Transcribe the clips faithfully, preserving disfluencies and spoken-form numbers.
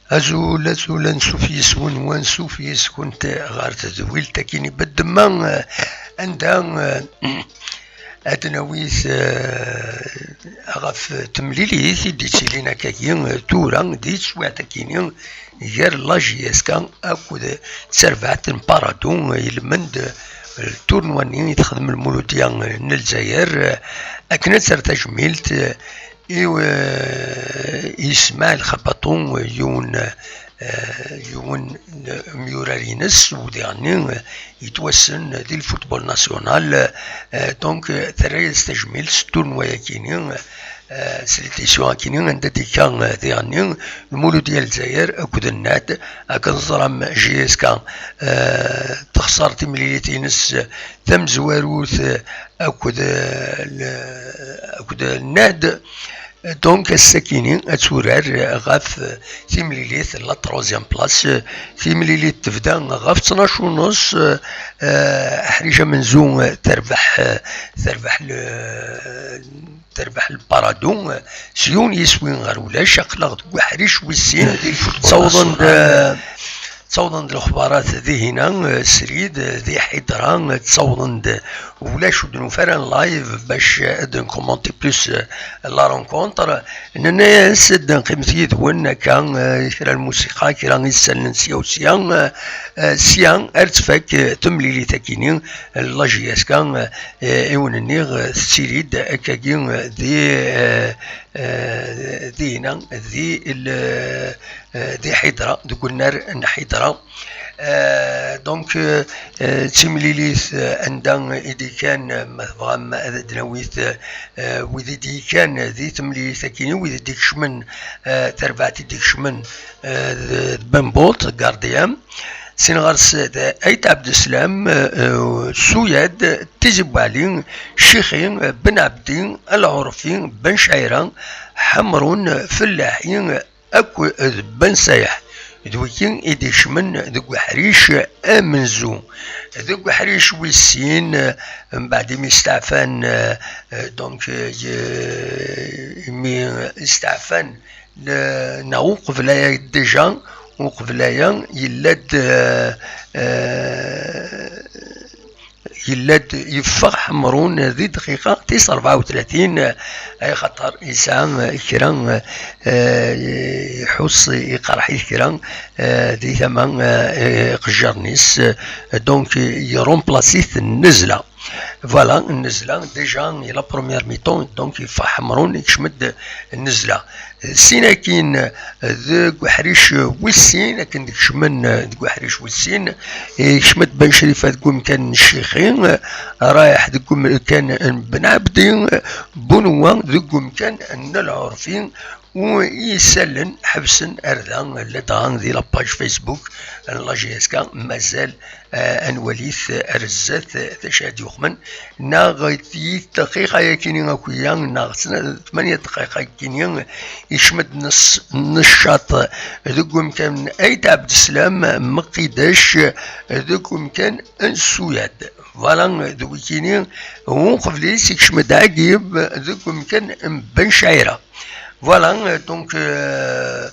Azul, azul, ansuf yes-wen, wansuf yes-kunt ɣer tedwilt akkin ibeddem, eh, anda, eh, ad nawit, eh, ɣef temlilit i d-yettilin akkagi, eh, tura di teswiɛt akkin gar la J S K akked terbaɛt n Paradou, eh, ilmend, eh, lturnwa-nni i texdem Lmuludya, eh, n Lezzayer, eh, akken ad terr tajmilt, eh, i, eh, i Smaɛil Xabaṭu, yiwen, eh, yiwen n umyurar-ines, u diɣenni, eh, yettwassen di lfutbol national. Eh, donc, eh, terra-yas tajmilt s turnwa-yakini, eh, s l'édition-akini, anda d-ikka, eh, diɣenni Lmuludya Lezzayer akked Nnad. Akken teẓram, J S K, eh, texṣer timlilit-ines tamezwarut, eh, akked, eh, l-, akked Nnad. Donc, ass-akini ad turar ɣef timlilit n la troisième place. Timlilit tebda ɣef ttnac u nus, eh, aḥric amenzu terbeḥ, terbeḥ le-, terbeḥ le Paradou s yiwen yiswi ɣer ulac, aql-aɣ deg uḥric wis sin. Ttawḍen-d, eh, ttawḍen-d lexbarat di hina, eh, srid, eh, di Ḥidra, eh, ttawḍen-d ulac ur d-nufi ara n live bac, eh, ad nkumonti plus, eh, la rencontre. Nenna-yas ad nqqimet yid-wen akka, eh, kra n lmusiqa, kra isallen sya u sya, eh, eh, sya ar tfak, eh, temlilit akini, eh, la J S K, eh, i wen-nniɣ, eh, tettili-d akkagi, eh, di, eh, eh, di hina, di l-, eh, di Ḥidra, deg unnar n Ḥidra. Eh, donc, eh, eh, d timlilit, eh, anda i d-ikkan, eh, ma tebɣam ad d-nawit, eh, wid i d-ikkan di temlilit akini, wid i d-ikecmen, eh, tarbaɛt i d-ikecmen, eh, d, d Bembuṭ, gardien. Sin ɣer-s d Ayt Ɛebdeslam, eh, eh, Suyad, Tizi Buɛli, Cixi, eh, Ben Ɛebdi, Lɛurfi, Ben Cɛira, Ḥemrun, Fellaḥi, akked Ben Sayeḥ, d wigi i d-ikecmen deg uḥric amenzu. Deg uḥric wis sin, mbeɛd imi steɛfan, eh, donc, eh, imi steɛfan, le-, neɣ uqbel aya déjà, uqbel aya yella-d, eh, eh, yella-d, yeffeɣ Ḥemrun di dqiqa tis rebɛa u tlatin, ay xaṭer yesɛa kra, eh, iḥuss iqerḥ-it kra, eh, di tama, eh, iqejjaren-is, eh, donc irumplace-it Nnezla. Voilà, Nnezla, déjà, la première mi-temps, donc yeffeɣ Ḥemrun, ikcem-d Nnezla. Sin akin, deg uḥric wis sin, akken d-kecmen deg uḥric wis sin, yekcem-d Ben Crifa deg umkan n Ccixi, Rayeḥ deg umkan n Ben Ɛebdi, Bunewwa deg umkan n Lɛurfi, u isallen ḥebsen ar da, ladɣa di la page Facebook n la J S K, mazal, eh, ad nwalit ar zdat, eh, d acu ara d-yuqmen, neɣ di dqiqa-yakini akk-ya, neɣ tna-, tmanya dqayeq-akini, ikcem-d Nes-, Neccaṭ deg umkan n Ayt Ɛebdeslam, Meqqidac deg umkan n Suyad. Voilà, d wikini, uqbel-is ikcem-d Ɛagib deg umkan n Ben Cɛira. Voilà, donc, euh,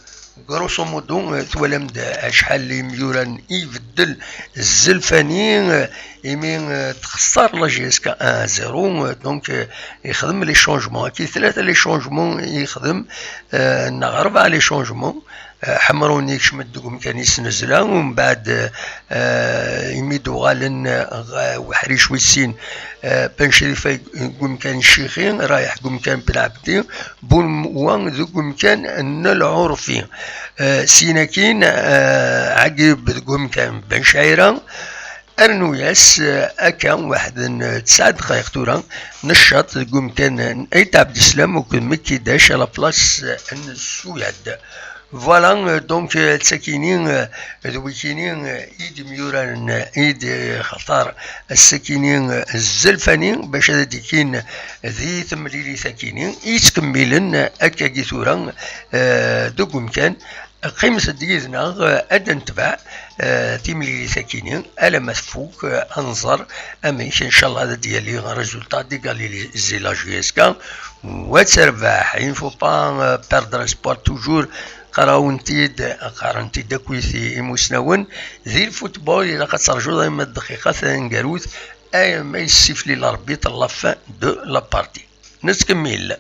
grosso modo, euh, twalam-d acḥal imyuran i ibeddel Zelfani, euh, imi, euh, txeṣṣer la J S K un zéro, euh, donc, euh, yexdem les changements. Akki tlata les changements i yexdem, euh, neɣ rebɛa les changements. Euh, Ḥemrun yekcem-d deg umkan-is Nnezla, u mbeɛd, euh, imi d-uɣalen, euh, ɣ-, uḥric wis sin, euh, Ben Crifa deg umkan n Ccixi, Rayeḥ deg umkan n Ben Ɛebdi, Bunewwa deg umkan n Lɛurfi. Eh, syin akkin, eh, Ɛagib deg umkan n Ben Cɛira, rnu-yas, eh, akka waḥed n tesɛa dqayeq tura, Neccaṭ deg umkan n Ayt Ɛebdeslam akked Meqqidac à la place, eh, n Suyad. Voilà, eh, donc, eh, d takini, eh, d wikini, eh, i d-myuraren, eh, i d-, xaṭer ass-akini, eh, Zelfani, bac ad d-ikkin di temlilit-akini, i yettkemmilen, eh, akkagi tura, eh, deg umkan Qqimet-d yid-neɣ, eh, ad d-netbeɛ, eh, timlilit-agi-nni, alamma tfuk, eh, ad nẓer amek, ncallah, ad d-yali résultat d'égal les, les J S K, u ad terbeḥ. Il ne faut pas, eh, perdre espoir toujours. Qqaren-t-id, qqaren-t-id akkit imusnawen. Di lfutbol, ilaq ad terjuḍ arma d dqiqa taneggarut, arma yessifli l'arbitre la fin de la partie. Nettkemmil.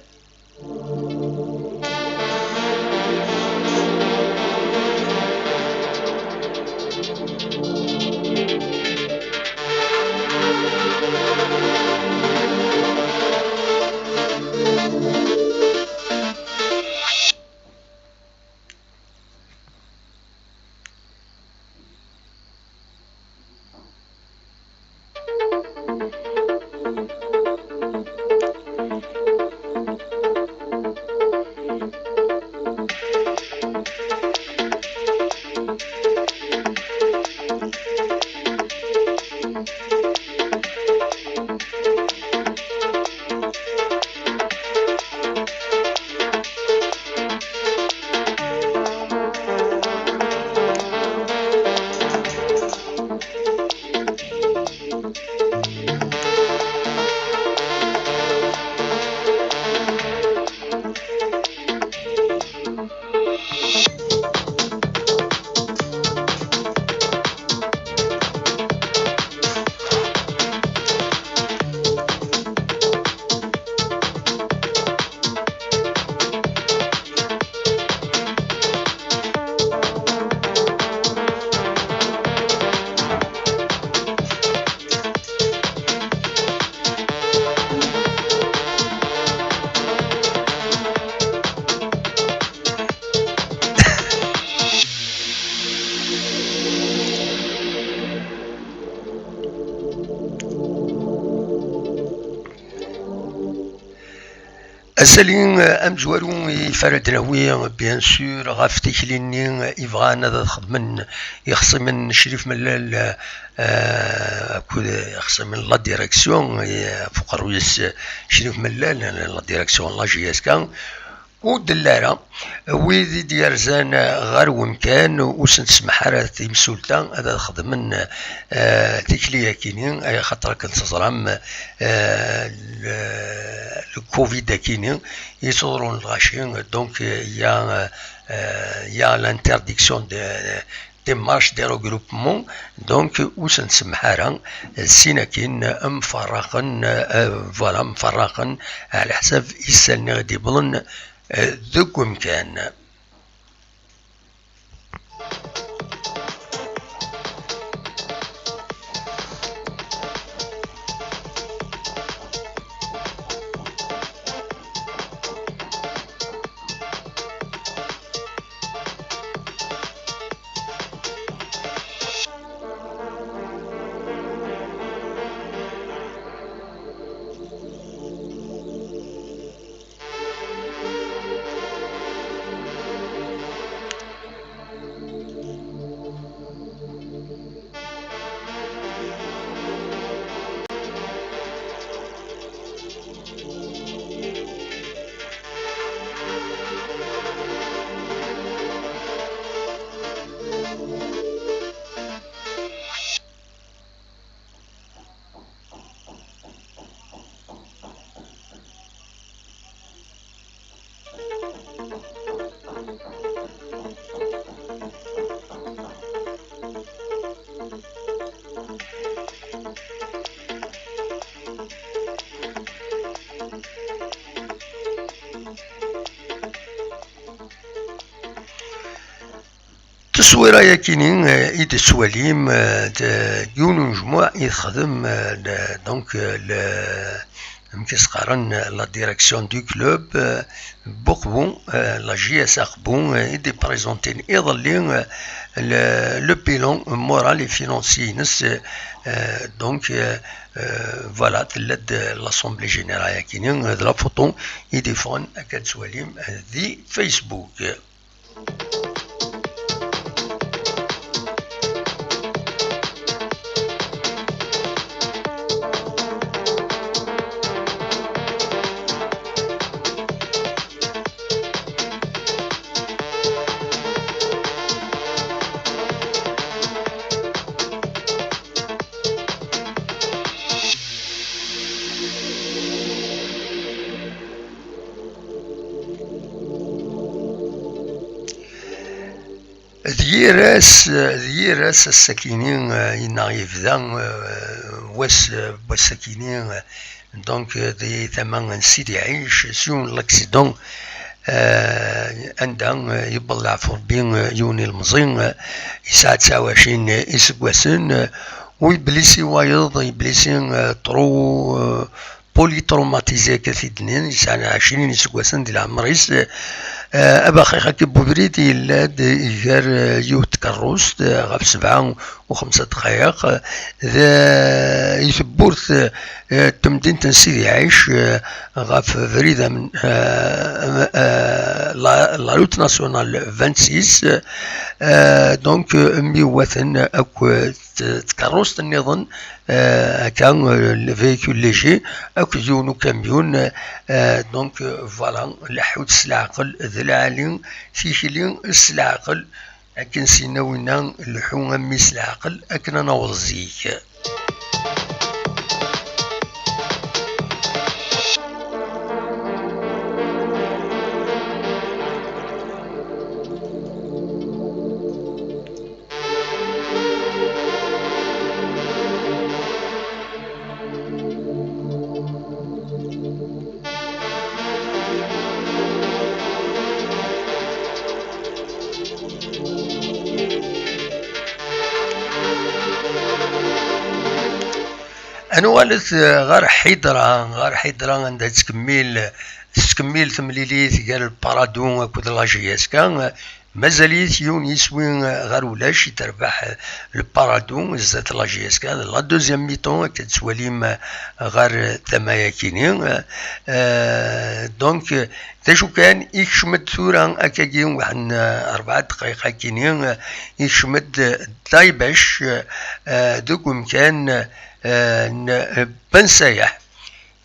Asali, eh, amezwaru i ara d-nawi, bien sûr, ɣef tikli-nni, eh, i bɣan ad xedmen yexṣimen n Crif Mellal, eh, akked yexṣimen n la direction, eh, ɣef uqerruy-is, eh, Crif Mellal, eh, la direction n la J S K, ur d-telli ara. Wid i d-yerzan ɣer wemkan, ur sen-tsemmeḥ ara temsulta ad xedmen, eh, tikli-agi-nni, axaṭer akken teẓram, eh, le, le covid-agi-nni yettḍurrun lɣaci, donc, eh, il y a, eh, il y a l'interdiction de, des marches, des regroupements, donc ur sen-tsemmeḥ ara, eh, sin akin mferraqen, eh, voilà, mferraqen ɛla ḥsab isallen i d-iwwḍen, eh, deg umkan. Tteswira-yakini, eh, i d-tettwalim, eh, d-, yiwen n unejmuɛ i texdem, eh, le, donc, eh, le, amek i s-qqaren, eh, la direction du club, eh, Buqbu, eh, la J S Aqbu, eh, i d-iprésentin iḍelli, eh, le, le bilan moral et financier-ines, eh, donc, eh, eh, voilà, tella-d l'assemblée générale-yakini, eh, d la photo i d-iffɣen, akka d-tettwalim, eh, di Facebook. D yir ass, d yir ass ass-akini, eh, i neɣ yebda, eh, wass, eh, wass-akini, eh, donc, eh, di tama n Sidi Ɛic, s yiwen n l'accident, eh, anda, eh, yewweḍ leɛfu Rebbi, eh, yiwen ilemẓi, eh, yesɛa tesɛa u ɛecrin iseggasen, eh, u iblisi wayeḍ, iblisi, eh, trop, eh, polytraumatisé akka t-id-nnan, yesɛa ɛecrin iseggasen di leɛmer-is. Eh, abaxix akka n ubrid yella-d iger, eh, yiwet tkerrust, eh, ɣef sebɛa u xemsa dqayeq, eh, d, eh, i tewwurt, eh, n temdint n Sidi Ɛic, eh, ɣef ubrid am-, eh, eh, la, la route nationale vingt-six, eh, donc, eh, myewwaten akk, eh, t-, tkerrust nniḍen, eh, akka, eh, le véhicule léger, akked yiwen ukamyun, eh, donc, eh, voilà, leḥḥut s leɛqel d lɛali, tikli s leɛqel, akken s-yenna winna, lḥu a mmi s leɛqel, akken ad naweḍ zik. Ad nuɣalet, eh, ɣer Ḥidra, ɣer Ḥidra anda tettkemmil, tettkemmil temlilit gar le Paradou akked la J S K. Mazal-it yiwen yiswi, eh, ɣer ulac i terbeḥ, eh, le Paradou zdat la J S K. La deuxième mi-temps, akka tettwalim, eh, ɣer, eh, tama-yakini. Eh, donc, eh, d acu kan, ikcem-d tura akkagi waḥed n, eh, rebɛa dqayeq akkini, eh, ikcem-d, eh, Daybac, eh, deg umkan, eh, n, eh, Ben Sayaḥ.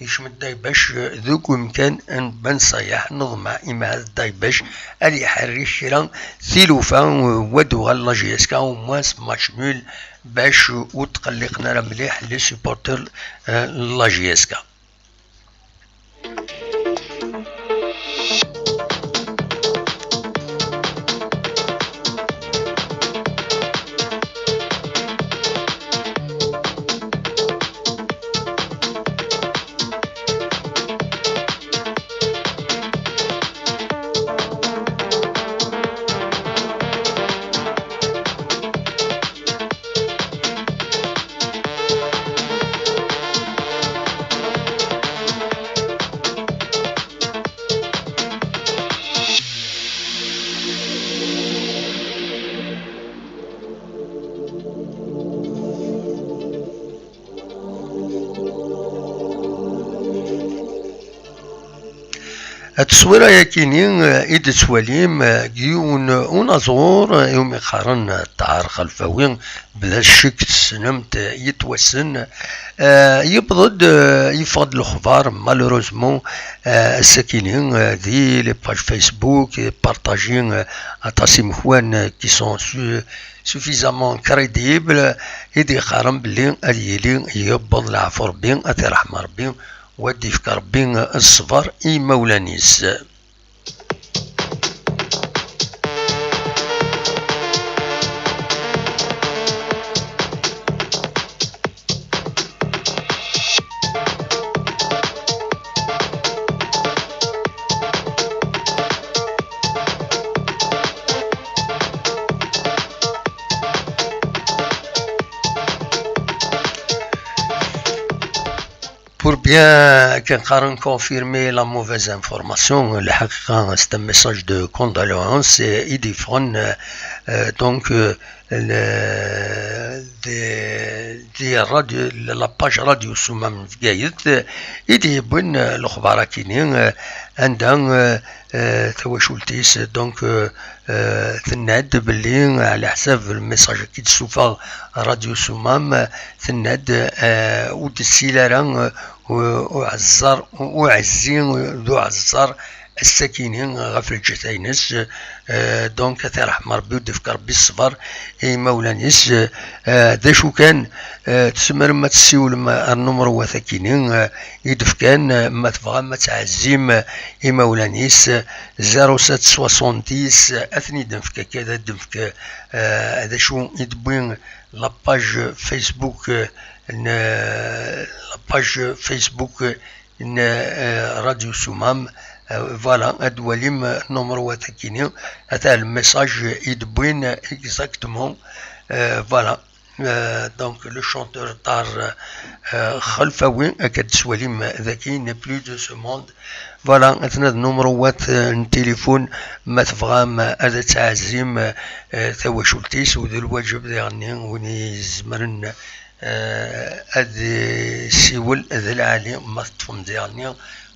Ikcem-d Daybac, eh, deg umkan n Ben Sayaḥ, neḍmeɛ imɛad Daybac ad iḥerrek kra tilufa, eh, wad uɣal la J S K au moins match nul, bac ur tqelliqen ara mliḥ les supporters, eh, n la J S K. Tteswira-yakini, eh, i d-tettwalim, eh, deg yiwen unaẓur, eh, iwumi qqaren, eh, Ṭaher Xelfawi, bla ccek tessnem-t, eh, yetwassen. Eh, yewweḍ-d, eh, yeffeɣ-d lexbar, malheureusement, eh, ass-akini, eh, di les pages Facebook, eh, partager, eh, aṭas imekwan, eh, qui sont su-, suffisamment crédibles, i d-yeqqaren belli ad yili yewweḍ leɛfu Rebbi, ad t-iṛeḥm Rebbi, u ad d-yefk Rebbi ṣṣber i yimawlan-is. Pour bien, akken qqaren, confirmer la mauvaise information, lḥaqiqa, c'est un message de condoléances, eh, i d-yeffɣen, eh, eh, donc, eh, le, des, des radio, la page Radio Soummam n Bgayet, eh, i d-yewwin, eh, lexbar-akini, eh, anda, eh, eh, tawacult-is, donc, eh, eh, tenna-d belli, ɛla ḥsab lmessage i d-tessufeɣ Radio Soummam, eh, tenna-d, eh, ur d-tessil ara, eh, u-, uɛeẓẓer, u-, uɛezzi, d uɛeẓẓer, ass-akini ɣef lǧetta-ines. Eh, donc, ad t-irḥem Rebbi, ur d-ifk Rebbi ṣṣber i imawlan-is. Eh, d acu kan, eh, tzemrem ad tessiwlem ar numru wat akini, eh, i d-fkan, eh, ma tebɣam ad tɛezzim, eh, imawlan-is, eh, zéro sept soixante-dix, eh, ad ten-id-nefk akka, ad d-nefk, eh, d acu i d-wwin la page Facebook, eh, n, eh, la page Facebook, eh, n, eh, Radio Sumam. Eh, voilà, ad walim, eh, numru wat akini, ata le message i d-wwin, eh, exactement. Eh, voilà. Euh, donc, le chanteur Ṭaher, euh, Xelfawi, akka d-teswalim daki, n'est plus de ce monde. Voilà, atna d numru wat, euh, n tilifun, ma tebɣam, euh, ad tɛezzim, euh, tawacult-is, u d lwajeb diɣenni, win izemren, euh, ad isiwel d lɛali, ma teṭṭfem diɣenni,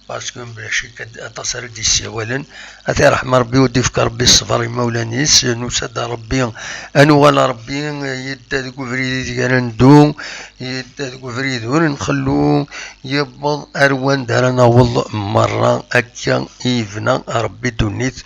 parce que mebla ccek ad, aṭas ara d-yessiwalen. Ad t-irḥem Rebbi, ur d-ifk Rebbi ṣṣber i imawlan-is. Nusa-d ar Rebbi, ad nuɣal ar Rebbi, yedda deg ubrid ideg ara neddu, yedda deg ubrid ur nxellu, yewweḍ ar wanda ara naweḍ merra. Akka i yebna Rebbi ddunit,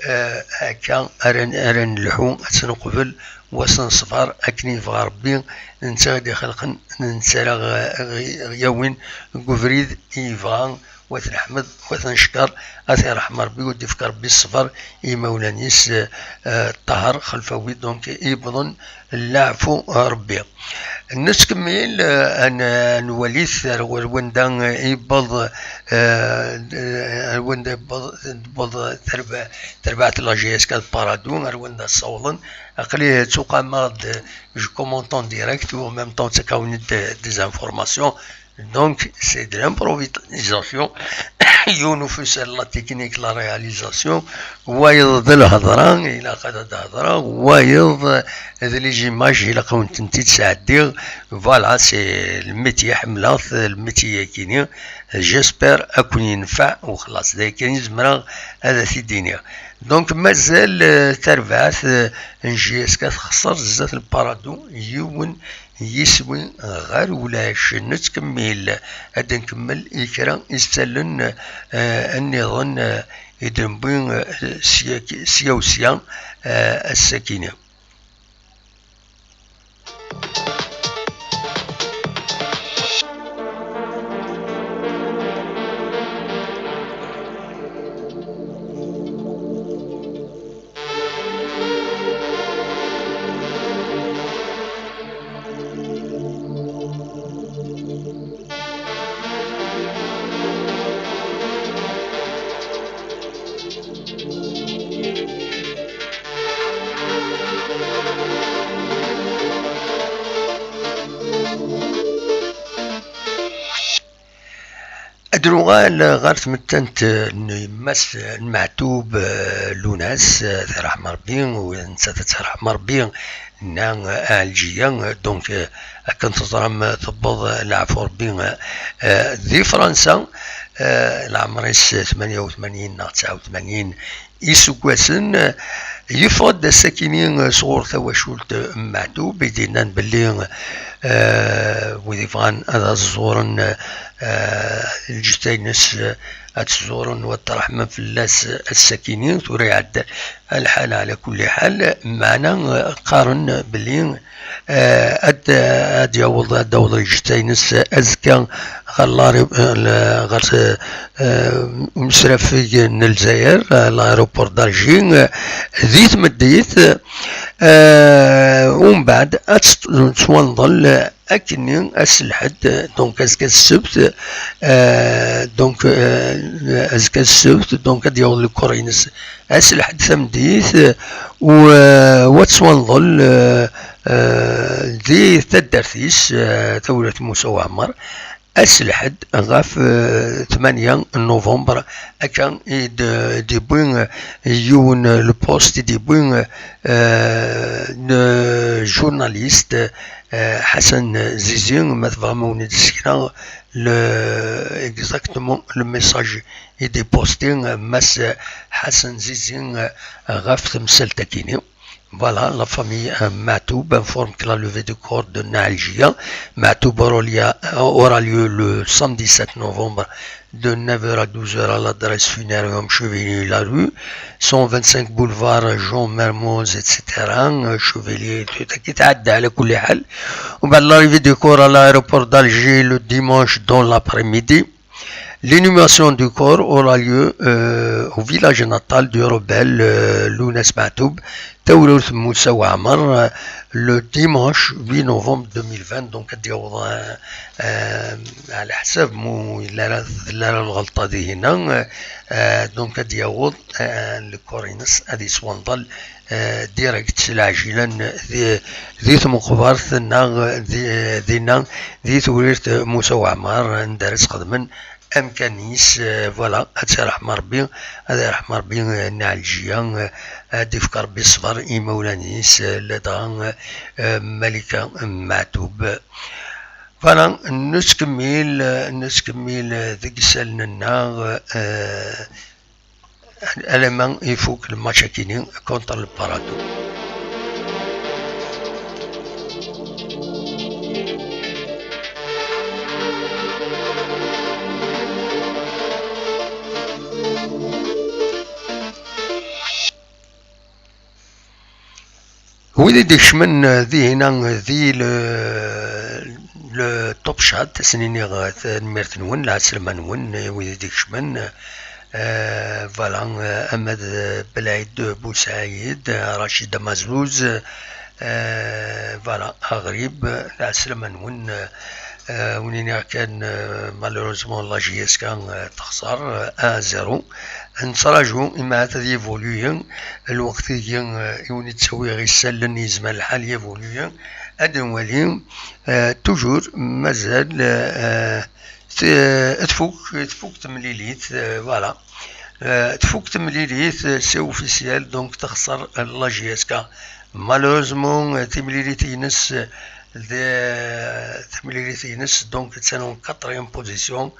eh, akka ara, ara nelḥu, ad tt-neqbel, wass n ṣṣber, akken i yebɣa Rebbi, netta i d-ixelqen, netta ara ɣ-, ɣ-, ɣ-yawin deg ubrid i yebɣa. Wat neḥmed, wat neckeṛ, ad t-irḥem Rebbi, u d-ifk Rebbi ṣṣber i imawlan-is, eh, eh, Ṭaher Xelfawi, donc, yewwḍen leɛfu Rebbi. Nettkemmil, eh, ad n-, ad nwali ar, ar wanda, eh, yewweḍ, eh, ar wanda yewweḍ, tewweḍ terba-, terbaɛt n la J S K d Paradou, ar wanda ssawḍen. Aql-i ttuqameɣ-d, je commente en direct, ou en même temps ttakkawen-d des informations. Donc, c'est de l'improvisation. Yiwen ufus ar la technique, la réalisation. Wayeḍ d lhedra, ilaq ad d-hedreɣ. Wayeḍ d les images, ilaq ad wen-tent-id-sɛeddiɣ. Voilà, c'est le métier, ḥemmleɣ-t, le métier-agi-ni. J'espère ad ken-yenfeɛ, u xlaṣ, d ayen kan i zemreɣ ad t-id-iniɣ. Donc, mazal, euh, tarbaɛt, euh, n J S K texṣer zdat n Paradou, yiwen yiswi ɣer ulac. Nettkemmil, ad nkemmel i kra isallen, eh, nniḍen, eh, i d-newwi, eh, sya, sya u sya, eh, ass-akini. Ad nuɣal ɣer tmettant n yemma-s n Meɛtub, eh, Lunas, eh, ad tt-yerḥem Rebbi, u nettat ad tt-yerḥem Rebbi, nna, eh, Ɛelǧiya, eh, donc, eh, akken teẓram, eh, tewweḍ, eh, leɛfu Rebbi, eh, eh, di Fransa, eh, leɛmer-is tmanya u tmanyin neɣ tesɛa u tmanyin iseggasen, eh, yeffeɣ-d ass-akini, eh, sɣur tawacult, eh, n Meɛtub, i d-yennan belli, eh, wid yebɣan ad as-ẓuren, eh, lǧetta-ines, eh, ad tt-ẓuren, u ad tt-ṛeḥmen fell-as, eh, ass-akini. Tura iɛedda lḥal, ɛla kulli ḥal, meɛna, eh, qqaren belli, eh, ad, ad yaweḍ, ad d-taweḍ lǧetta-ines azekka ɣer l'aéro-, eh, ɣer, eh, eh, umesrafeg n Lezzayer, eh, l'aéroport d'Alger, eh, di tmeddit, eh, umbeɛd ad tt-, tettwanḍel, eh, akkenni ass n lḥedd, eh, donc azekka d ssebt, eh, donc, eh, azekka d ssebt, donc ad yaweḍ lkur-ines ass n lḥedd tameddit, eh, u, eh, wa tettwanḍel, eh, eh, di taddart-is, eh, tawlaf Musa Waɛmer, ass n lḥedd ɣef, eh, tmanya n november, akka i d-, d-yewwi, eh, yiwen, eh, le poste i d-yewwi, eh, n journaliste, eh, Ḥasan Zizi, ma tebɣam ad wen-d-ssekneɣ le, exactement le message i d-iposti, eh, Mass Ḥasan Zizi, eh, ɣef temsalt-akini. Voilà, la famille euh, Matoub informe que la levée de corps de Nna Ɛelǧiya Matoub aura lieu, aura lieu le samedi sept novembre de neuf heures à douze heures à l'adresse Funarium Chevalier Larue, cent vingt-cinq boulevard Jean Mermoz, et cetera. Euh, Chevalier, tout à qui t'as à la coulée. Ou bien l'arrivée du corps à l'aéroport d'Alger le dimanche dans l'après-midi. L'inhumation du corps aura lieu euh, au village natal du rebelle euh, Lounès Matoub, Taourout Moussa Ouamar, euh, le dimanche huit novembre deux mille vingt. Donc, ad d-yaweḍ euh, euh, على حساب مو إلا راه، إلا راه الغلطة دي هنا. Euh, donc, ad d-yaweḍ euh, le corps-ines ad yettwanḍel euh, direct s lɛejlan di, di tmeqbert neɣ di, dinna di tewrirt Musa Waɛmer anda ara sxedmen amkan-is. Euh, voilà, ad tt-iṛḥem Ṛebbi, ad iṛḥem Ṛebbi euh, Nna Ɛelǧiya, euh, ad d-ifk Ṛebbi ṣṣber i imawlan-is, euh, ladɣa euh, Malika Meɛtub. Voilà, nettkemmil, euh, nettkemmil euh, deg isallen-nneɣ. Euh, Alamma ifuk lmatch-akini contre le Paradou. Wid i d-ikecmen dihina di le, le Top Chat, ad sen-iniɣ tanemmirt-nwen, lɛeslama-nwen, wid i d-ikecmen. Euh, voilà, euh, Ahmed Belaïd Boussaïd, Rachid Amazuz, euh, voilà, Aghrib, lɛeslama-nwen. Euh, ur iniɣ kan, euh, malheureusement, la J S K euh, texṣer euh, un zéro. Nettraǧu, imahat ad yévoluer lweqt-agi euh, i wen-d-ttawiɣ isallen, yezmer lḥal yévoluer. Ad nwali, euh, toujours, mazal, euh, t- tfuk, tfuk temlilit, euh, voilà. Euh, tfuk temlilit, euh, c'est officiel, donc texṣer la J S K. Malheureusement, euh, timlilit-ines, euh, d- timlilit-ines, donc attan en quatrième position,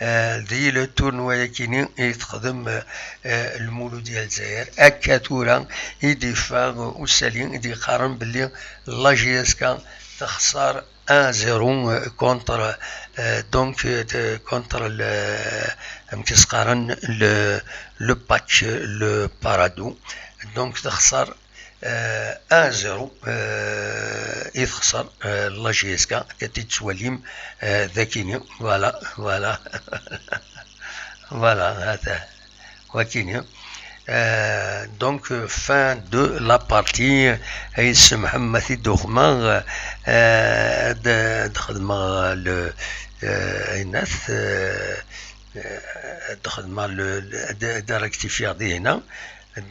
euh, di le tournoi-akini i texdem euh, euh, Lmuludya n Lezzayer. Akka tura i d-yeffeɣ usali i d-yeqqaren belli la J S K texṣer un zéro euh, contre euh, donc euh, de- contre le amek i s-qqaren, le le PAC, le Paradou. Donc texṣer euh, un zéro euh, i texṣer euh, la J S K, akka i tettwalim euh, d akini. Voilà, voilà. Voilà, hata. Wakini. Euh, donc, euh, fin de la partie. Aïs Mohamed Idoukma, euh, de, de, de, le, euh, Aïnat, euh, euh, de, de, de rectifier دي هنا.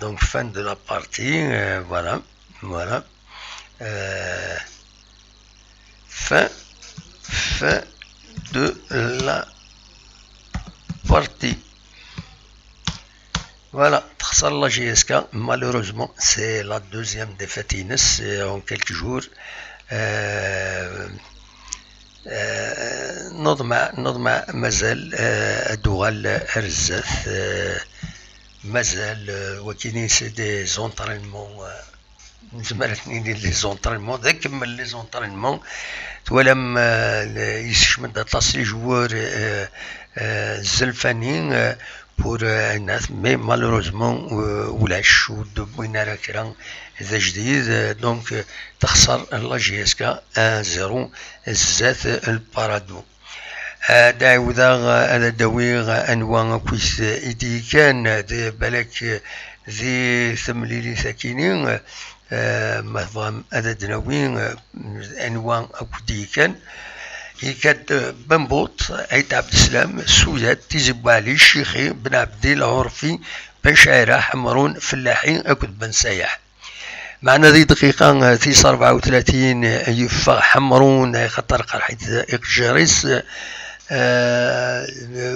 Donc, fin de la partie, euh, voilà, voilà. Euh, fin, fin de la partie. Voilà, texṣer la J S K, malheureusement, c'est la deuxième défaite ines euh, en quelques jours. Euh, euh, نظمة نظمة مازال euh, ad tuɣal ar zdat euh, مازال euh, wakini c'est des entraînements euh, nezmer ad nini les entraînements, d akemmel les entraînements. Twalam euh, le- yessekcem-d aṭas les joueurs euh, euh, zelfani euh, pour euh, Aïnat, mais malheureusement euh, ulac, ur d-wwin ara kra d ajdid. Euh, donc euh, texṣer la J S K un zéro zdat euh, le Paradou. Ad ɛiwdeɣ ad d-awiɣ anwa akkit i d-yekkan, d balak di temlilit akini, eh, ma tebɣam ad d-nawi eh, anwa akkit d-yekkan. Yekka-d eh, Bambuṭ, Ayt Ɛebdeslam, Suyat, Tizi Bwaɛli, Cixi, Ben Ɛebdi, Lɛurfi, Ben Cɛira, Ḥemrun, Fellaḥi akked Ben Sayaḥ. Meɛna di dqiqa tis ṛebɛa u tlatin yeffeɣ Ḥemrun, axaṭer qerḥit iqejjar-is, eh,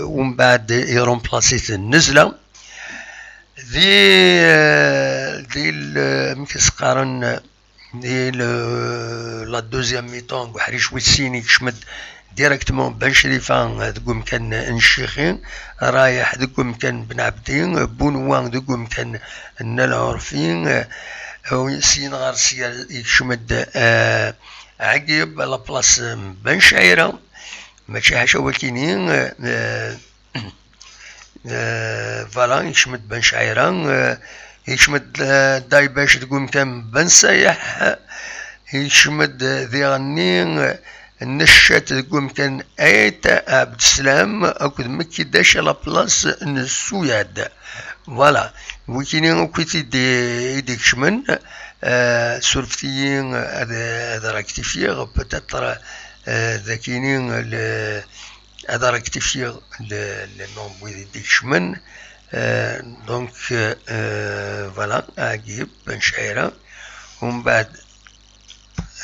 umbeɛd irumplaṣ-it Nnezla. Di, eh, di l-, amek i s-qqaren, di l-, la deuxième mi-temps, deg uḥric wis sin yekcem-d directement Ben Crifa deg umkan n Ccixi, Rayeḥ deg umkan n Ben Ɛebdi, Bunwa deg umkan n Lɛurfi, Syin ɣer sya yekcem-d, eh, Ɛgib à la place n Ben Cɛira. Mačči ḥaca wakini, eh, eh, voilà, yekcem-d Ben Cɛira, eh, yekcem-d, eh, Daybac deg umkan n Ben Sayeḥ, yekcem-d, eh, diɣenni, eh, Neccat deg umkan Ayt Ɛebdeslam akked Mekidac à la place n Suyad. Voilà, wikini akk i t-id-, i d-ikecmen, eh, surfet-iyi ad, ad rectifier, peut-être, eh, d akini le, ad rectifier le, le nom n wid i d-ikecmen. Eh, donc, eh, voilà, Ɛgib Ben Cɛira. Umbeɛd,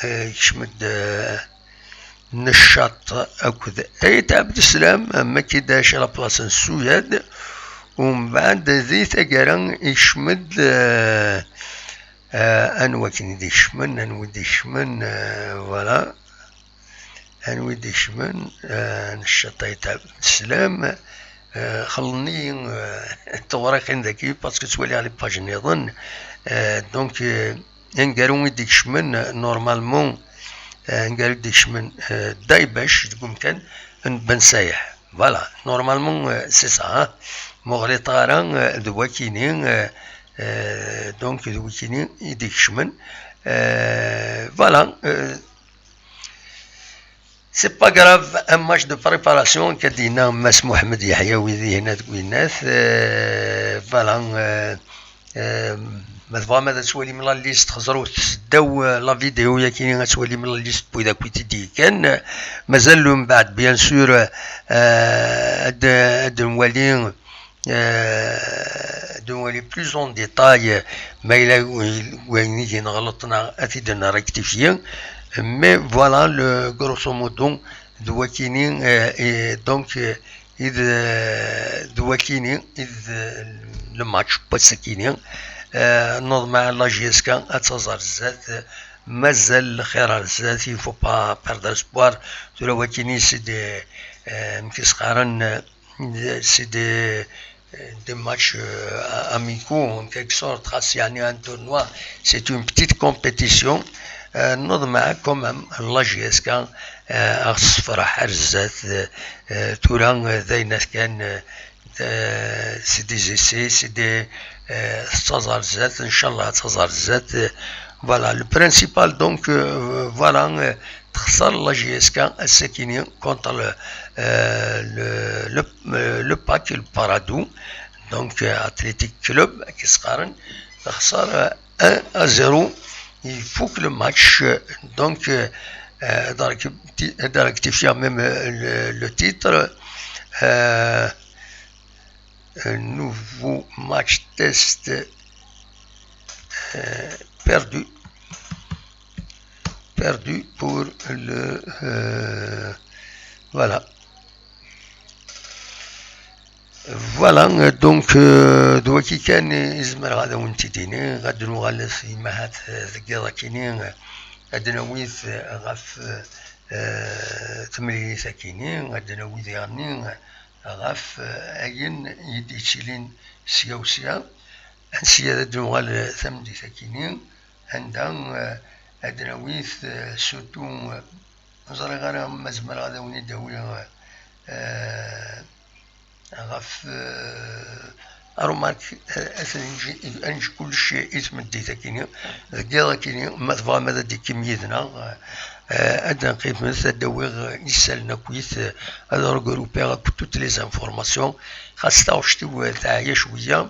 eh, yekcem-d, eh, Neccaṭ akked Ayt Ɛebdeslam, Mekidac à la place n Suyad. Umbeɛd, di taggara, yekcem-d, eh, eh, anwa akken i d-ikecmen, anwa i d-ikecmen, eh, voilà. Anwa i d-ikecmen, eh, Neccaṭ Ayt Ɛebdeslam, eh, xellḍen-iyi, eh, tewriqin dagi, parce que ttwaliɣ les pages nniḍen. Eh, donc, eh, aneggaru i d-ikecmen, eh, normalement, eh, aneggaru i d-ikecmen, eh, Daybac deg umkan n Ben Sayeḥ. Voilà, normalement, eh, c'est ça, hein. Ma ur ɣliṭeɣ ara, eh, d wakini, eh, eh, donc d wakini i d-ikecmen. Eh, voilà, eh, C'est pas grave, un match de préparation, akka d-yenna Mass Mohamed Yeḥya, wid ihin ad winnat, euh, voilà, euh, euh, ma tebɣam ad twalim la liste, xeẓrut ddaw, euh, la vidéo yakini ad twalim la liste n wid akk i t-id-yekkan. Mazal mbeɛd, bien sûr, euh, ad, ad nwali, euh, ad nwali plus en détail, ma yella wayen i gen ɣelṭ neɣ ad t-id-nrectifier. Mais voilà, le, grosso modo, d wakini, euh, et donc, euh, i d, euh, d wakini, i d, euh, le match n wass-akini. Euh, neḍmeɛ la J S K ad taẓ ar zdat, euh, mazal lxir ar zdat, il faut pas perdre espoir. Tura wakini, c'est des, euh, amek i s-qqaren, euh, c'est des, des matchs, euh, amicaux, en quelque sorte, xas yeɛni un tournoi, c'est une petite compétition. Euh, neḍmeɛ quand même la J S K, euh, ad ɣ-tessefreḥ ar zdat, euh, euh, tura, euh, d ayen kan, euh, euh, c'est des essais, c'est des, euh, tettaẓ ar zdat, inchallah ad taẓ ar zdat, euh, voilà, le principal, donc, euh, voilà, euh, texṣer la J S K ass-akini contre le, euh, le, le, euh, le PAC, le Paradou, donc, euh, Athletic Club, akken i s-qqaren, texṣer, euh, un à zéro, il faut que le match, euh, donc, euh, euh, ad recti-, ad rectifier même, euh, le, le titre, euh, un nouveau match test, euh, perdu. Perdu pour le, euh, voilà. Voilà, euh, donc, euh, d waki kan i zemreɣ ad awen-t-id-iniɣ, ad nuɣalet i mahat, euh, deg yiḍ akini, euh, ad d-nawi, euh, ɣef, euh, euh, temlilit akini, ad d-nawi diɣenni, euh, ɣef, euh, ayen i d-yettilin sya u sya, ansi ara d-nuɣal, euh, tameddit akini, anda, euh, ad d-nawi, euh, surtout, euh, ur ẓriɣ ara ma zemreɣ ad awen-id-awiɣ, euh, ɣef, euh, arumark, euh, ad t-neǧ, ad neǧ kullec i tmeddit akini, deg yiḍ akini, ma tebɣam ad d-tekkim yid-neɣ, euh, ad d-nqimet, ad d-awiɣ isallen akkit, euh, ad regroupiɣ akk toutes les informations, xas taɣect-iw, euh, teɛya cwiya,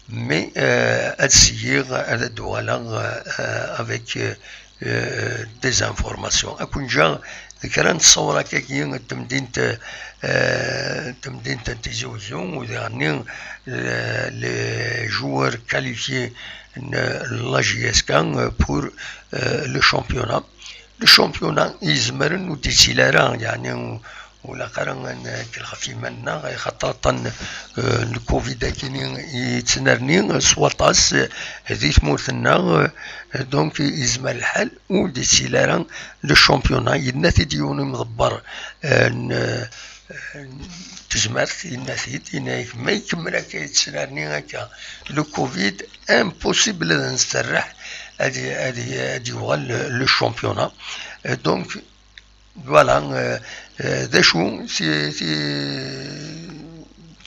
mais, euh, ad syiɣ, ad d-uɣaleɣ, euh, avec, euh, euh, des informations. Ad ken-ǧǧeɣ d kra n tṣewrat-agi n temdint, euh, temdint n Tizi Uzzu, u diɣenni, euh, les joueurs qualifiés n la J S K, euh, pour, euh, le championnat. Le championnat yezmer ur d-yettili ara, yeɛni, ur ilaq ara ad nkel ɣef yiman-nneɣ, axaṭer aṭṭan, euh, n covid akini i yettnerni s waṭas, euh, di tmurt-nneɣ, euh, donc yezmer lḥal ur d-yettili ara le championnat. Yenna-t-id yiwen imḍebber, euh, n, euh, n tezmert, yenna-t-id, yenna-yak ma ikemmel akka yettnerni akka le covid, impossible ad nserreḥ ad, ad, ad yuɣal le, le championnat. Euh, donc, voilà, euh, euh, d acu, ti, ti,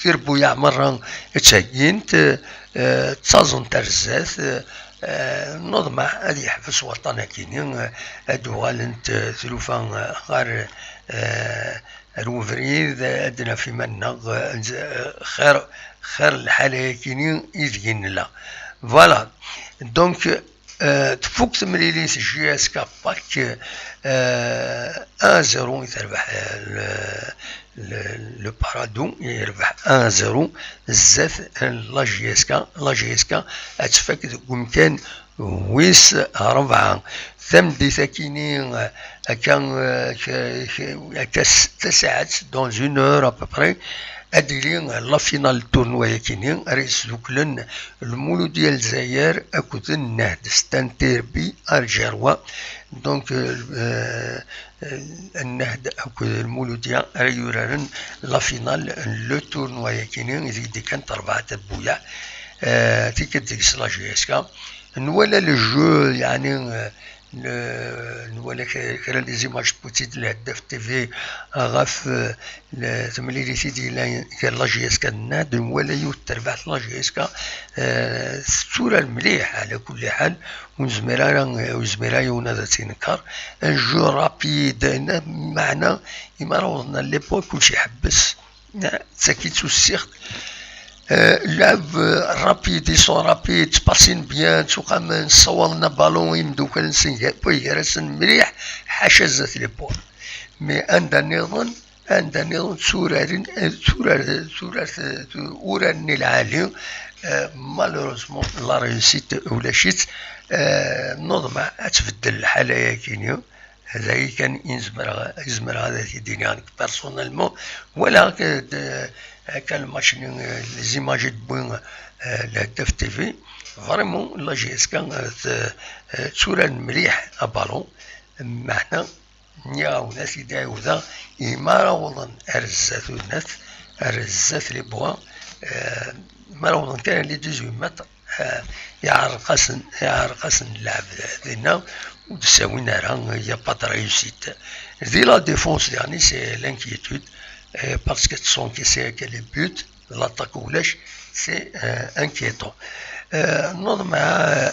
tirbuyaɛ merra ttaggint, euh, ttaẓent ar zdat, euh, euh, neḍmeɛ ad yeḥbes waṭṭan-agi-ni, euh, ad uɣalent, euh, tlufa, euh, ɣer, euh, ar ubrid, ad naf iman-nneɣ, eh, xir, xir lḥala-agi-ni ideg i nella. Voilà. Donc, euh, tfuk temlilit J S K Pack, euh, un zéro i terbeḥ, euh, le, le, le Paradou, yerbeḥ un zéro zdat la J S K. La J S K ad tfak deg umkan wis rebɛa. Tameddit-akini, akka, akka s tasaɛet, dans une heure à peu près, ad d-tili la finale n turnwa-yakini, ara yesduklen Lmuludya n Lezzayer akked Nnehd. C'est un derby algérois. Donc, euh, euh, Nnehd akked Lmuludya ara yuraren la finale n le tournoi-yakini, ideg d-kkan rebɛa tirbuyaɛ, euh, tikkelt deg-s la J S K. Nwala le jeu, yeɛni, euh, n-, nwala kra, kra n les images n Poutine, Lhedaf T V, ɣef, euh, le-, temlilit i d-yellan gar la J S K d Nnehd, nwala yiwet n terbaɛt la J S K, euh, tetturar mliḥ, ɛla kulli ḥal, ur nezmir ara, ur yezmir ara yiwen ad tt-inker. Un jeu rapide, meɛna, imi ara wḍen à l'époque, kulci iḥebbes. Tagi d tussiɣt. Euh, lɛeb, euh, rapide, ils sont rapides, ttpasin bien, ttuqamen, ssawalen abalun i yimeddukal-nsen, gar-, gar-asen mliḥ, ḥaca zdat les points. Mais anda nniḍen, anda nniḍen tturaren, eh, turar, turar, eh, urar-nni lɛali, eh, malheureusement la réussite ulac-itt, eh, neḍmeɛ ad tbeddel lḥala-yakini. D aya kan i nezmer, i zemreɣ ad ak-id-iniɣ nekk personnellement. Walaɣ akka lmatch-nni, eh, les images i d-tewwi, eh, Lhedaf T V, vraiment la J S K, eh, t-, eh, tturaren mliḥ abalun, meɛna nniɣ-awen ad t-id-ɛiwdeɣ, imi ara awḍen ar zdat unat, ar zdat les points, eh, mi ara awḍen kan les dix-huit mètres, eh, iɛreq-asen, iɛreq-asen lɛeb dinna, ur d-ssawin ara, il y a pas de réussite. Di la défense, yeɛni, c'est l'inquiétude, eh, parce que s'encaisser que les buts, l'attaque ulac, c'est, eh, inquiétant. Eh, neḍmeɛ,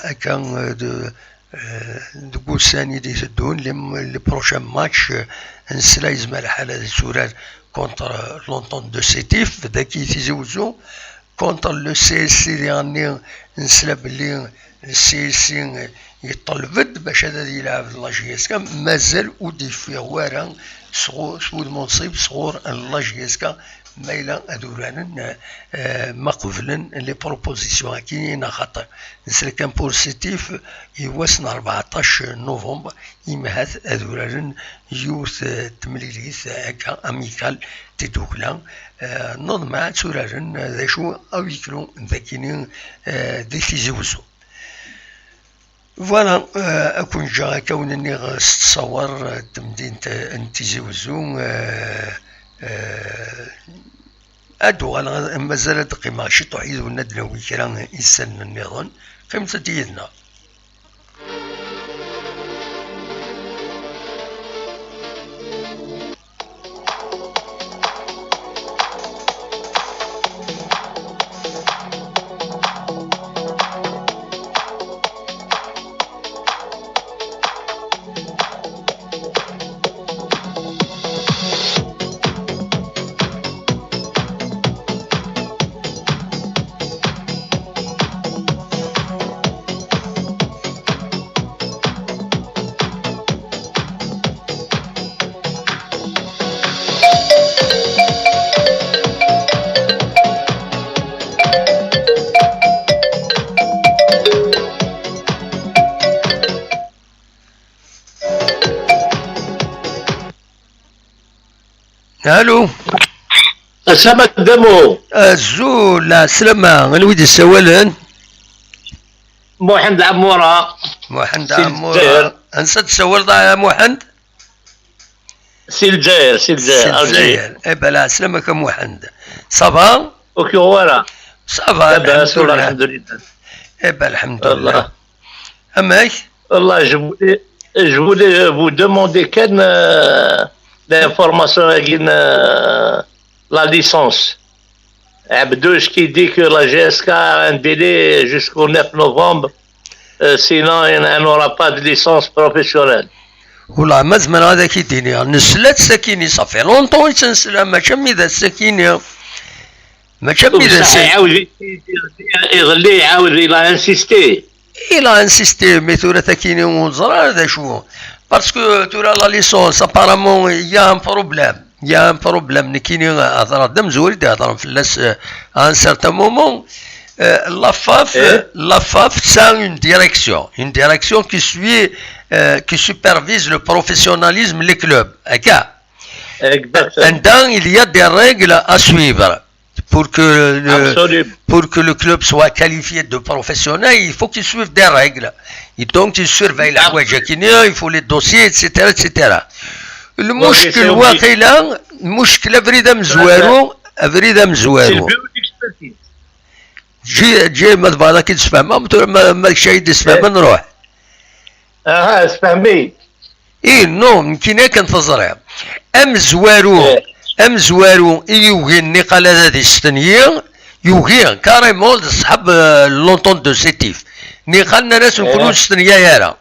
eh, akka, eh, de, eh, deg ussan i d-iteddun, les, les prochains matchs, eh, nesla yezmer lḥal ad turar contre, eh, l'Entente de Sétif, dagi Tizi Wezzu, contre le C S C diɣenni, nesla belli le C S C yeṭṭleb-d bac ad, ad yelɛeb d la J S K, mazal ur d-yeffiɣ wara sɣu-, s wudem unṣib sɣur la J S K, ma yella ad uraren, eh, ma qeblen les propositions-agi neɣ xaṭi. Nesla kan pour Sétif i wass n rbeɛṭac novembre, imi ahat ad uraren yiwet, eh, temlilit, eh, akka, amicale, tidukla, eh, neḍmeɛ ad tt-uraren, eh, d acu, à huis clos, dagini, eh, di Tizi Wezzu. Voilà, eh, ad ken-ǧǧeɣ akka wen-nniɣ s ttṣawar, eh, n temdint, eh, n Tizi Wezzu, eh, eh, ad uɣaleɣ, mazal ad qqimeɣ ciṭuḥ yid-wen ad d-nawi kra n yisallen nniḍen. Qqimet-d yid-neɣ. Allô. Aslama Damo. Azul, lɛeslama. Anwa i d-yessawalen? Muḥend Ɛmura. Muḥend Ɛmura. Ansa d-tessawaleḍ a Muḥend? Si Lezzayer, si Lezzayer, si Lezzayer. Eh ben, lɛeslama-k a Muḥend. Ça va? Ur k-yuɣ wara? Ça va, lḥemdullah. Eh ben, lḥemdullah. Amek? Là, je voulais, je voulais vous demander quelle euh, l'information, euh, la licence. Abdouche qui dit que la G S K a un délai jusqu'au neuf novembre, euh, sinon elle n'aura pas de licence professionnelle. Wala ma zemreɣ ad ak-id-iniɣ, nesla-tt sakini, ça fait longtemps i tt-nesla, mačči am idat sakini. Mačči am idat. Iḍelli iɛawed, il a insisté. Il a insisté, mais tura takini ur neẓri ara d acu. Parce que tura la licence, apparemment, il y a un problème. Il y a un problème. Nekkini hedreɣ d amezwar i d-iheddren fell-as, euh, à un certain moment. Euh, la FAF, la FAF, ça a une direction. Une direction qui suit, euh, qui supervise le professionnalisme, les clubs. Akka. Exactement. Anda il y a des règles à suivre. Pour que, le, Absolument. Pour que le club soit qualifié de professionnel, il faut qu'il suive des règles. Et donc, il surveille la Ouadjakini, il faut les dossiers, et cetera, et cetera. Le Oui, c'est mushkil obligé. Waqila, le mushkil abrid amezwaru, abrid C'est le amezwaru. bureau d'expertise. Ǧi, ǧi, ma tebɣiḍ ad k-id-sfehmeɣ, ma tura ma, ma d kečč ay d-isfehmen, ruḥ. Ah, sfehmi. Eh, non, nekkini akken teẓriḍ. Amezwaru, Eh. Amezwaru i yugin niqal ad istenyi, yugi, carrément, d ṣṣḥab, euh, l'entente de Sétif. Niqal nnan-as nekkni Eh. ur nestenyi ara.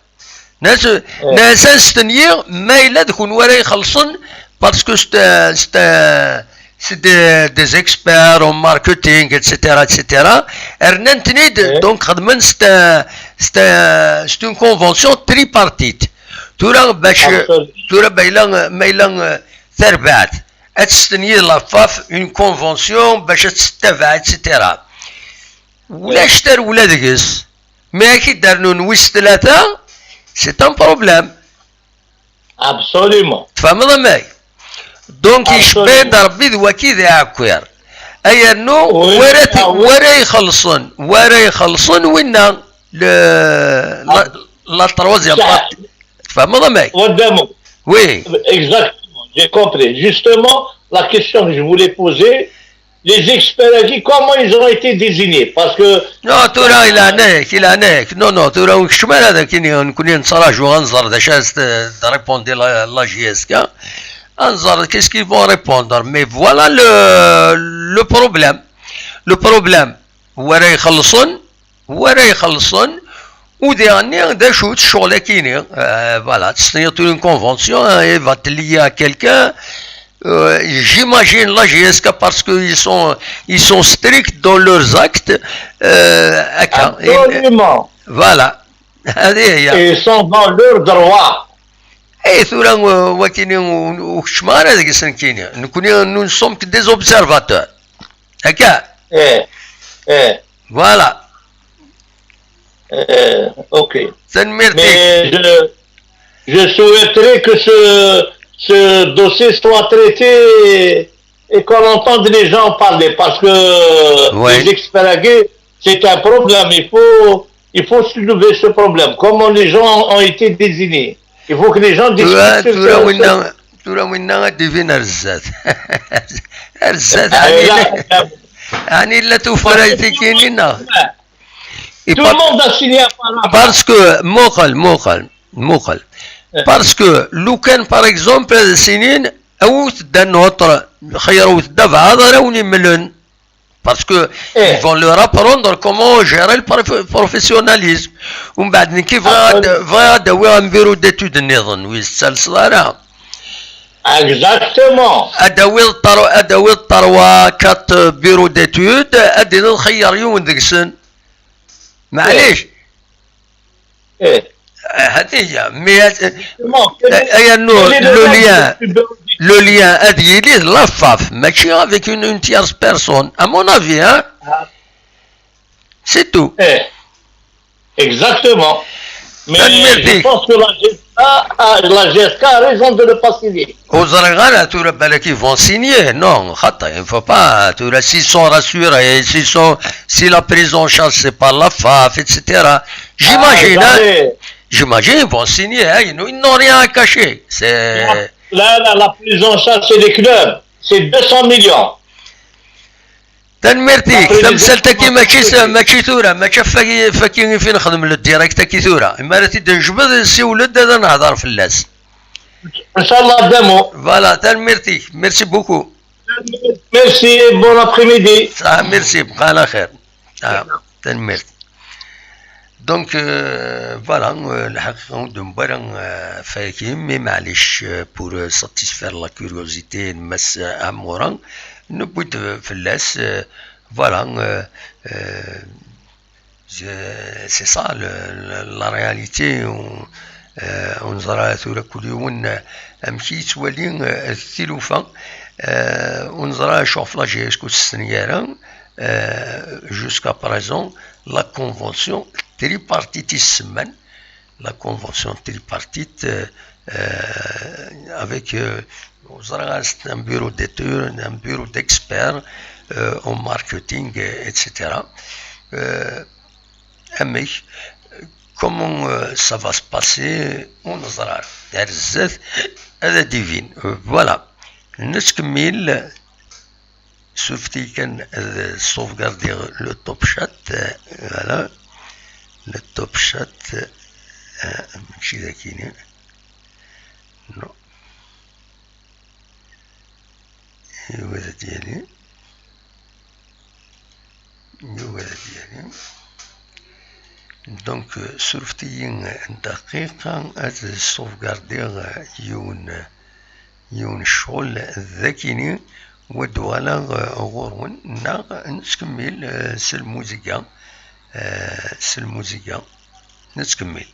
Nnan-as, nnan-as ad nestenyi, ma yella d kunwi ara ixellṣen, parce que c'est, euh, c'est, euh, c'est des, des experts en marketing, et cetera, et cetera. Rnan-ten-id, Eh. Donc, xedmen, c'est, euh, c'est, euh, c'est une convention tripartite. Tura bac, Absolument. Tura ma yella, ma yella, euh, tarbaɛt, ad testenyi la FAF une convention bac ad tettabaɛ, et cetera. Ulac tarewla deg-s. Mi ad k-id-rnun wis tlata, c'est un problème. Absolument. Tfehmeḍ amek? Donc, Absolument. Yecba-d Rebbi d waki d aɛekkiṛ. Ay rnu, Oui, wara, ah, oui. Wara ixellṣen, wara ixellṣen winna, le, la, la troisième Ça- partie. Tfehmeḍ amek? Wadamo. Oui. Exactement. J'ai compris. Justement, la question que je voulais poser, les experts, comment ils ont été désignés? Parce que Non, tura i leɛnaya-k, i leɛnaya-k. Non, non, tura ur keččem ara d akken nekkni nettraǧu ad nẓer d acu ara s-, d-répondre la, la J S K. Ad nẓer qu'est-ce qu'ils vont répondre. Mais voilà le, le problème. Le problème. Wara ixellṣen, wara ixellṣen, u diɣenni d acu-tt ccɣel-akini? Euh, voilà, tu signes une convention, hein, il va te lier à quelqu'un. Euh, j'imagine la J S K parce qu'ils sont, ils sont stricts dans leurs actes. Euh, akka. Absolument. Voilà. هذه هي. Ils sont dans leur droit. Eh, tura, euh, wakini, ur, ur keččem ara deg-s nekkini. Nekkni, nous ne sommes que des observateurs. Akka. Eh, eh, Voilà. eh, ok. Tanemmirt-ik. Mais je, je souhaiterais que ce, ce dossier soit traité et qu'on entende les gens parler parce que Ouais. Les experts, c'est un problème. Il faut, il faut soulever ce problème. Comment les gens ont été désignés? Il faut que les gens Tura, discutent sur tura ce winna, tura winna ad d-ibin ar zdat. Ar zdat, Ah, ɛni là, la- là, ɛni la tuffra i tikini-nneɣ? Tout le monde a signé apparemment. Parce que, muqel, muqel, muqel. Eh. Parce que, lukan, par exemple, sinin, awt d'un autre, xeyyṛet-d abɛaḍ ara wen-imlen. Parce que Eh. Ils vont leur apprendre comment gérer le prof-, professionnalisme. Umbeɛd nekki bɣiɣ ad, bɣiɣ ad awiɣ un bureau d'études nniḍen, ur yi-tettalseḍ ara. Exactement. Ad awiḍ tar-, ad awiḍ trois, quatre bureaux d'études, ad d-tiniḍ xeyyeṛ yiwen deg-sen. Maɛlic. Eh. Ah, هذه هي. Mais, euh, Justement, quel est- euh, euh, non, quel est le le rôle lien, du bureau d'études? Le lien ad yili d la FAF, mačči avec une, une tierce personne, à mon avis, hein. Ah. C'est tout. Eh. Exactement. Mais Tanemmirt-ik. Je pense que la G S K a, la G S K a raison de ne pas signer. Ur ẓriɣ ara tura balak ils vont signer. Non, xaṭi, il faut pas. Tura, s'ils sont rassurés, s'ils sont, si la prise en charge c'est par la FAF, et cetera. J'imagine, Ah, hein. Jamais. J'imagine ils vont signer, hein. Ils n'ont, ils n'ont rien à cacher. C'est Là, là, la prise en charge, c'est les clubs. C'est deux cents millions. Tanemmirt-ik. Après, tamsalt-agi mačči s-, mačči tura, mačči ɣef wagi, ɣef wagi i fi nexdem le direct-agi tura. Mi ara t-id-nejbed, siwel-d ad nehder fell-as. Inchallah, Adamo. Voilà, tanemmirt-ik. Merci beaucoup. Merci, bon après-midi. Ah, merci, bqa ɛla xir. Ah, tanemmirt. Donc, euh, voilà, euh, lḥaqiqa ur d-newwi ara, euh, ɣef wagi, mais maɛlic, euh, pour, euh, satisfaire la curiosité n Mass Amora, newwi-d fell-as, euh, voilà, euh, euh, c'est, c'est ça le, le, la réalité. Ur, euh, ur neẓri ara tura kul yiwen, euh, amek i yettwali, euh, tilufa. Euh, ur neẓri ara acu ɣef l'Algérie, acku ur tt-nessin ara. Euh, jusqu'à présent, la convention tripartite i s-semman, la convention tripartite, euh, euh, avec, euh, ur ẓriɣ ara, c'est un bureau d'études, un bureau d'experts, euh, en marketing, euh, et cetera. Euh, amek, comment, euh, ça va se passer, ur neẓri ara. Ar zdat, ad d-ibin. Euh, voilà. Nettkemmil. Surfet-iyi kan ad sauvegardiɣ le Top Chat. Euh, voilà. Le Top Chat. Euh, mačči d akini. Non. Yugi ad d-yali. Yugi ad d-yali. Donc, euh, surfet-iyi daqiqa ad sauvegardiɣ, euh, yiwen, euh, yiwen ccɣel d akini, wa d-uɣaleɣ, euh, ɣur-wen, neɣ nettkemmil, euh, s lmuziga, euh, s lmuziga, nettkemmil.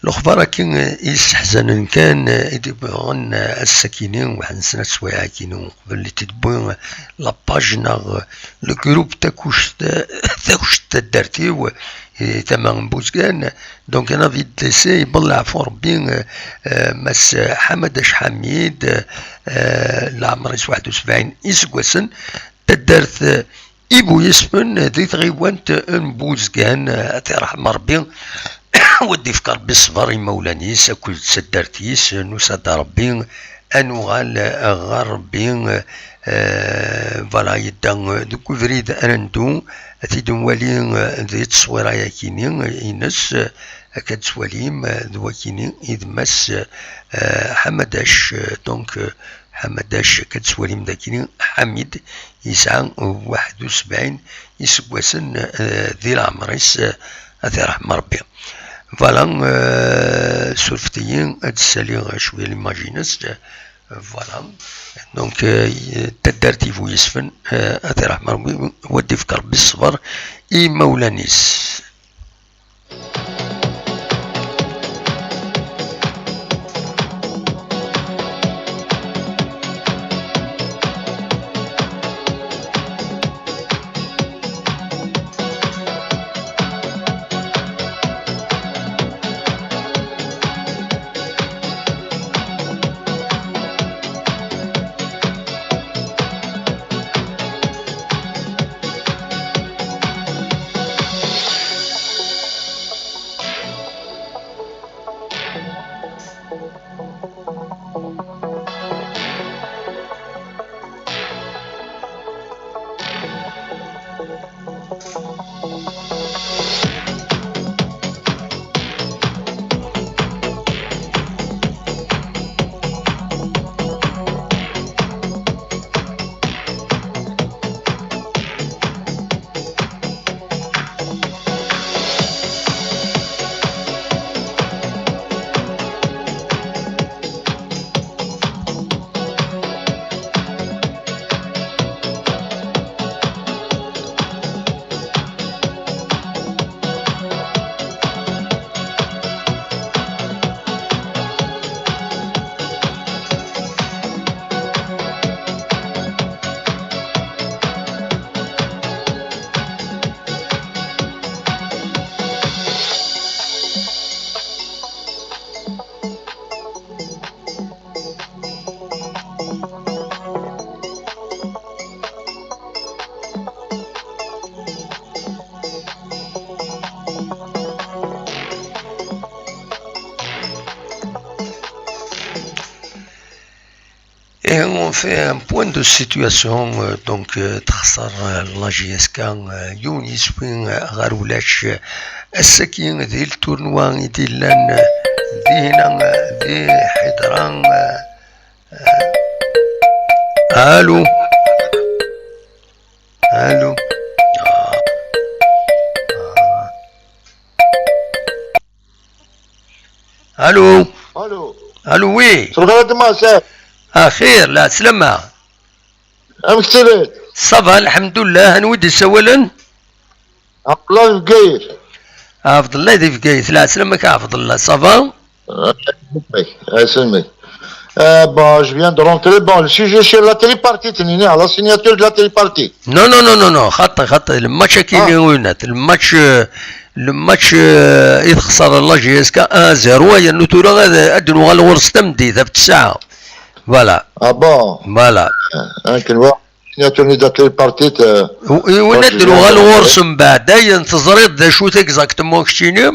Lexbar-agi, eh, yesseḥzanen kan, eh, i d-yebɣen, eh, ass-akini, waḥed n snat swayeɛ-akini uqbel i t-id-tewwi, eh, la page neɣ, eh, le groupe Takuct, eh, Takuct Taddart-iw, eh, tama n Buzgan. Donc, un avis de décès, yewweḍ leɛfu Rebbi, eh, eh, Mass Ḥamadac Ḥamid, eh, leɛmer-is waḥed u sebɛin iseggasen, taddart, eh, Ibu Yesfen, di tɣiwant n Buzgan, ad t-iṛḥem Ṛebbi, u ad d-ifk Ṛebbi ṣṣber i imawlan-is akked taddart-is, nusa-d Ṛebbi, ad nuɣal ɣer Ṛebbi, eh, voilà, yedda deg ubrid ara neddu, ad t-id-nwali, eh, di tteswira-yakini ines, eh, akka d-tettwalim, eh, d wakini i d Mass, eh, Ḥamadac, eh, donc, eh, Ḥamadac, akka d-tettwalim dagi, Ḥamid, yesɛa waḥed u sebɛin iseggasen, eh, di leɛmer-is, eh, ad t-iṛḥem Ṛebbi. Voilà, eh, surfet-iyi, ad d-ssaliɣ cwiya l'image-ines, eh, voilà. Donc, eh, taddart Ibu Yesfen, eh, ad t-iṛḥem Ṛebbi, u ad d-ifk Ṛebbi ṣṣber i imawlan-is. Et on fait un point de situation, euh, donc, euh, texṣer, euh, la J S K, euh, yiwen yiswi, euh, ɣer ulac, euh, ass-agi di le tournoi i d-illan, euh, dihina, euh, di Ḥidra, euh, Allô. Allô. Allô. Allô. Allô, oui. Sulxir a Mass. Axir, la slama. Amek telliḍ? Ça va, lḥemdullah. Anwa i d-isawalen? Abdallah di Bgayet. Abdallah di Bgayet. La slama-k a Abdallah, ça va? Aselmek. Euh, bon, je viens de rentrer. Bon, le sujet sur la tripartite, nini, la signature de la tripartite. Non, non, non, non, non. Xaṭi, xaṭi. Le match-agi, ah, winat. Le match, euh, le match, euh, i texṣer la J S K un zéro, yernu tura ad, ad nuɣal ɣur-s tameddit, ɣef ttesɛa. Voilà. Ah bon? Voilà. Ah, akken wa, signature de la tripartite, euh, winat, nuɣal ɣur-s mbeɛd. Ayen teẓriḍ d acu-t exactement keččini?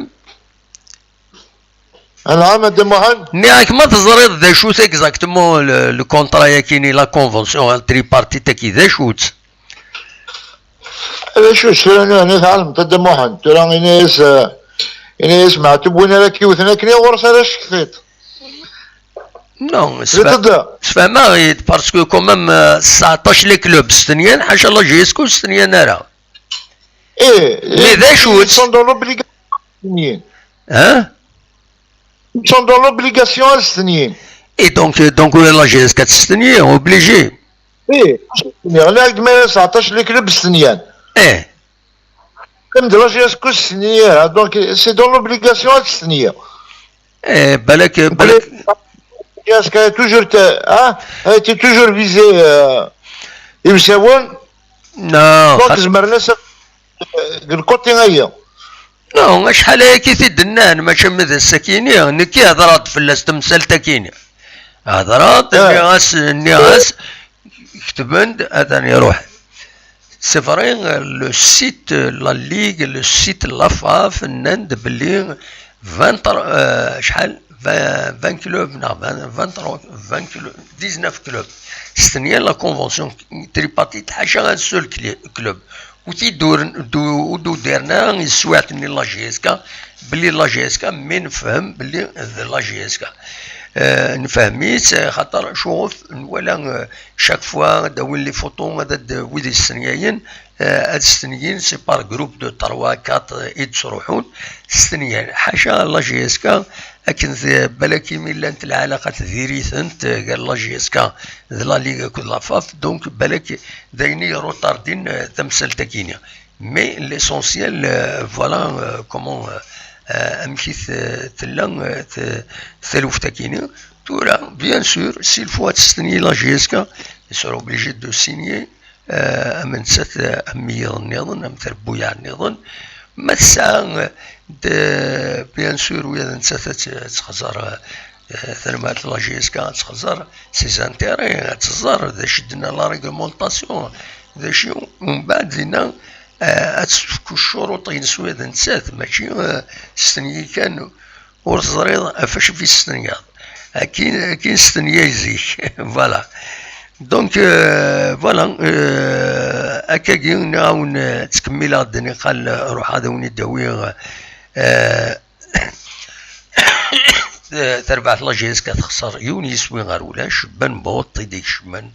Anɛam, a Dda Muḥend? Nniɣ-ak, ma teẓriḍ d acu-t exactement le, le contrat-yakini, la convention tripartite-agi, d acu-tt? D acu-tt tura, nniɣ, nniɣ tɛelmeḍ a Dda Muḥend, tura ini-as, eh, ini-as Meɛtub, win ara k-yewten akken, ɣur-s ara tcektiḍ. Non, sfa-, sfehmeɣ-it, parce que quand même, euh, sɛeṭṭac les clubs stenyan, ḥaca la J S K ur stenyan ara. Eh, mais d acu-tt? Ils sont dans l'obligation. Hein? Ils sont dans l'obligation ad stenyin. Et donc, euh, donc, euh, la J S K testenyi, obligé. Eh, la J S K testenyi. Eh. Comme de la J S K testenyi, hein, donc, euh, c'est dans l'obligation ad stenyin. Eh, balak, balak. Parce que toujours, hein, a été toujours visé euh, imsawen. Non, Donc, zemren-as deg lkuṭi-aya. Non, acḥal ayagi i t-id-nnan, mačči am d ass-akini, nekki hedreɣ-d fell-as temsalt-akini. Hedreɣ-d, nniɣ-as, nniɣ-as, ketben-d, atan iruḥ. C'est vrai, le site, la Ligue, le site, la FAF, nnan-d belli vingt, euh, acḥal, vingt, vingt clubs, neɣ vingt, vingt-trois, vingt clubs, dix-neuf clubs. Stenyan la convention tripartite, ḥaca un seul cli-, club. Ur t-id-ur-, d-, ur d-udiren ara i teswiɛt-nni n la J S K, belli la J S K, mi nefhem belli d la J S K. Euh, nefhem-itt, xaṭer cuɣef nwala, euh, chaque fois ad d-awin les photos, ad d-, wid yestenyayen, euh, ad stenyin, c'est par groupe de trois, quatre i d-ttruḥun, stenyan. Ḥaca la J S K, akken d, balak imi llant lɛalaqat diri-tent, euh, gar la J S K d la Ligue akked la FAF, donc balak d ayen i retardin, euh, tamsalt-akini. Mais l'essentiel, euh, voilà, euh, comment, euh, euh, amek i t-, tella, euh, t-, taluft-akini. Tura, bien sûr, s'il faut ad testenyi la J S K, il sera obligé de signer, euh, am nettat, euh, am wiyaḍ nniḍen, am trebbuyaɛ nniḍen. Ma tesɛa, euh, de, bien sûr, ula d nettat ad t-, ad txeẓẓer, euh, euh, talmalt la J S K ad txeẓẓer ses intérêts, ad tẓer d acu i d-tenna la réglementation, d acu, umbeɛd dinna, euh, ad tefk ccuruṭ-ines ula d nettat, mačči, euh, stenyi kan, ur teẓriḍ ɣef acu i testenyaḍ. Akin, akin stenya zik. Voilà. Donc, euh, voilà, euh, akkagi, nniɣ-awen, euh, ttkemmileɣ-d niqal, euh, ruḥ ad awen-id-awi, euh, tarbaɛt la J S K texṣer yiwen yiswi ɣer ulac, Ben Bot i d-ikecmen,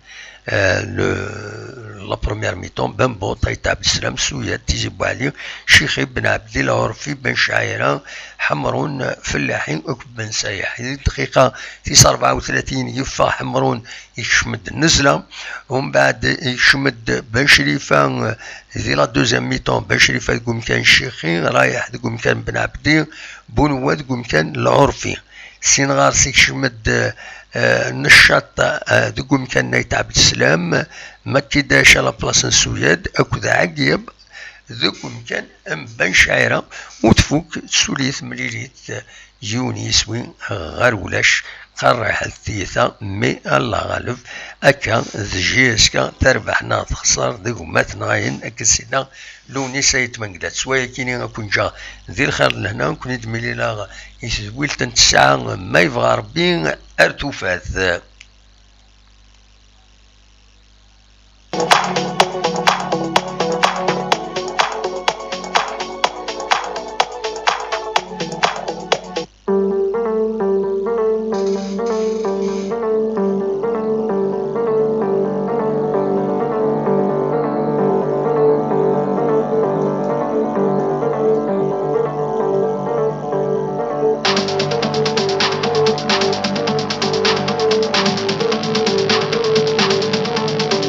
euh, le, la première mi-temps, Ben Bot, Ayt Ɛebdeslam, Suyat, Tizi Buɛli, Cixi, Ben Ɛebdi, Lɛurfi, Ben Cɛira, Ḥemrun, Fellaḥi akked Ben Sayaḥ. Di dqiqa tis rebɛa u tlatin yeffeɣ Ḥemrun, ikcem-d Nnezla, umbeɛd ikcem-d Ben Crifa, euh, di la deuxième mi-temps, Ben Crifa deg umkan Cixi, Rayeḥ deg umkan Ben Ɛebdi, Bunewwa deg umkan Lɛurfi. Sin ɣer-s ikcem-d, euh, Neccaṭ, euh, deg umkan n Ayt Ɛebdeslam, Makkidac à la place n Suyad, akked Ɛeggiḍ deg umkan n Ben Cɛira, u tfuk tsuli temlilit, yiwen yiswi ɣer ulac, qerriḥet tiyita, mais Allah ɣaleb, akka d J S K terbeḥ neɣ texṣer deg umat neɣ ayen akken s-yenna Lewnis Ayt Mengellat. S wayakini ad ken-ǧǧeɣ di lxir d lehna, ad ken-id-milileɣ i tedwilt n tesɛa, ma yebɣa Rebbi, ar tufat.